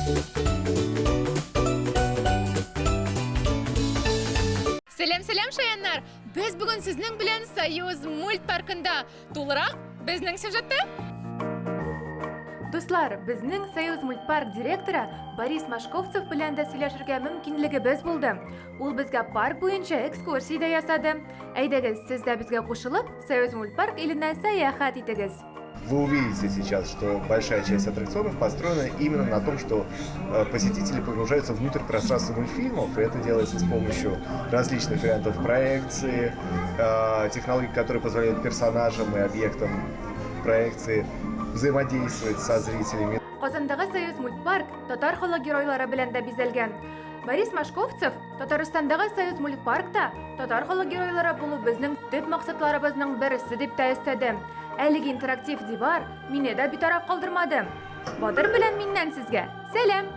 Сәлам, сәлам, шаяннар! Без бүген сезнең белән Союз мульт паркында. Тулырак безнең сюжетта. Дуслар, безнең Союз мультпарк директоры Борис Машковцев белән дә сөйләшергә мөмкинлегебез булды. Ул безгә парк буенча экскурсия дә ясады. Әйдәгез, сез дә безгә кушылып, Союз мультпарк иленә сәяхәт итегез. Вы увидите сейчас, что большая часть аттракционов построена именно на том, что э, посетители погружаются внутрь пространства мультфильмов, и это делается с помощью различных вариантов проекции, э, технологий, которые позволяют персонажам и объектам проекции взаимодействовать со зрителями. Казандагы Союз мультпарк татар халык геройлары белән дә бизәлгән. Борис Машковцев Татарстандагы Союз мультпаркта татар халык геройлары булу безнең төп максатларыбызның берсе дип тә өстәде. Әлеге интерактив дивар мине дә битараф калдырмады. Батыр белән миннән сезгә сәлам!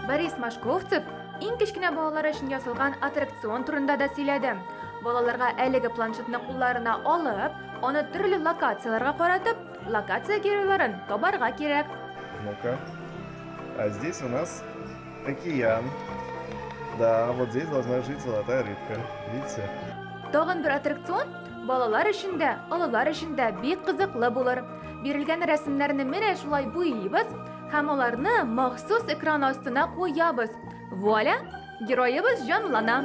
Борис Машковцев иң кечкенә балалар өчен ясалган аттракцион турында да сөйләде. Балаларга әлеге планшетны кулларына алып, аны төрле локацияләргә каратып, локация геройларын табарга кирәк. Ну-ка. А здесь у нас океан. Да, вот здесь должна жить золотая рыбка. Видите? Тагын бер аттракцион балалар өчен дә, олылар өчен дә бик кызыклы булыр. Бирелгән рәсемнәрне менә шулай буйыйбыз һәм аларны махсус экран астына куябыз. Вуаля! Героебыз җанлана.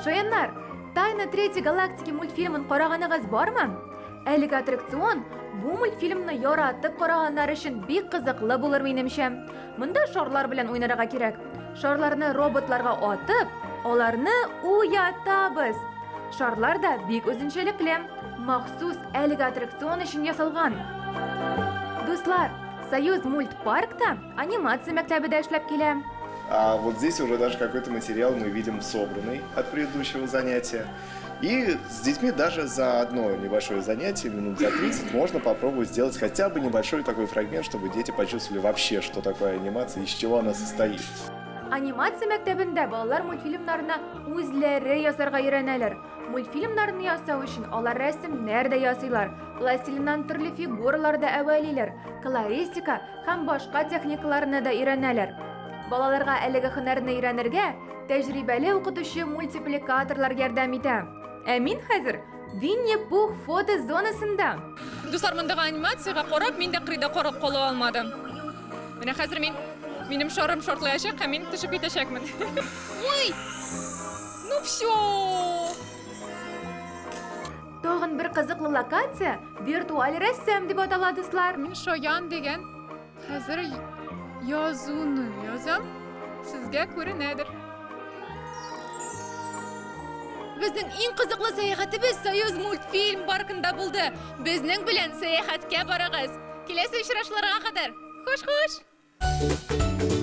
Шаяннар, Тайна Третьей галактики мультфильмын караганыгыз бармы? Әлеге аттракцион бу мультфильмны яратып караганнар өчен бик кызыклы булыр минемчә. Монда шарлар белән уйнарга кирәк. Шарларны роботларга атып, аларны уятабыз. Шарлар да бик үзенчәлекле, махсус әлеге аттракцион өчен ясалган. Дуслар, Союз мультпаркта анимация мәктәбе дә эшләп килә. А вот здесь уже даже какой-то материал мы видим собранный от предыдущего занятия. И с детьми даже за одно небольшое занятие, минут за 30, можно попробовать сделать хотя бы небольшой такой фрагмент, чтобы дети почувствовали вообще, что такое анимация и из чего она состоит. Анимация мәктәбендә балалар мультфильмнарны үзләре ясарга өйрәнәләр. Мультфильмнарны ясау өчен алар рәсемнәр дә ясыйлар, пластилиннан төрле фигуралар да әвәлиләр, колористика һәм башка техникаларны да өйрәнәләр. Балаларга әлеге һөнәрне өйрәнергә тәҗрибәле укытучы мультипликаторлар ярдәм итә. Ә мин хәзер Винни Пух фото зонасында. Дуслар, мондагы анимациягә карап, мин дә кырыйда карап кала алмадым. Менә хәзер мин минем шарым шартлаячак һәм мин төшеп китәчәкмен. Ой! Ну все! Тагын бер кызыклы локация виртуаль рәссам дип атала, дуслар. Мин шаян дигән Хәзер язуны язам, сезгә күренәдер. Безнең иң кызыклы сәяхәтебез Союз мультфильм паркында булды. Безнең белән сәяхәткә барыгыз. Киләсе очрашуларга кадәр. Хуш-хуш!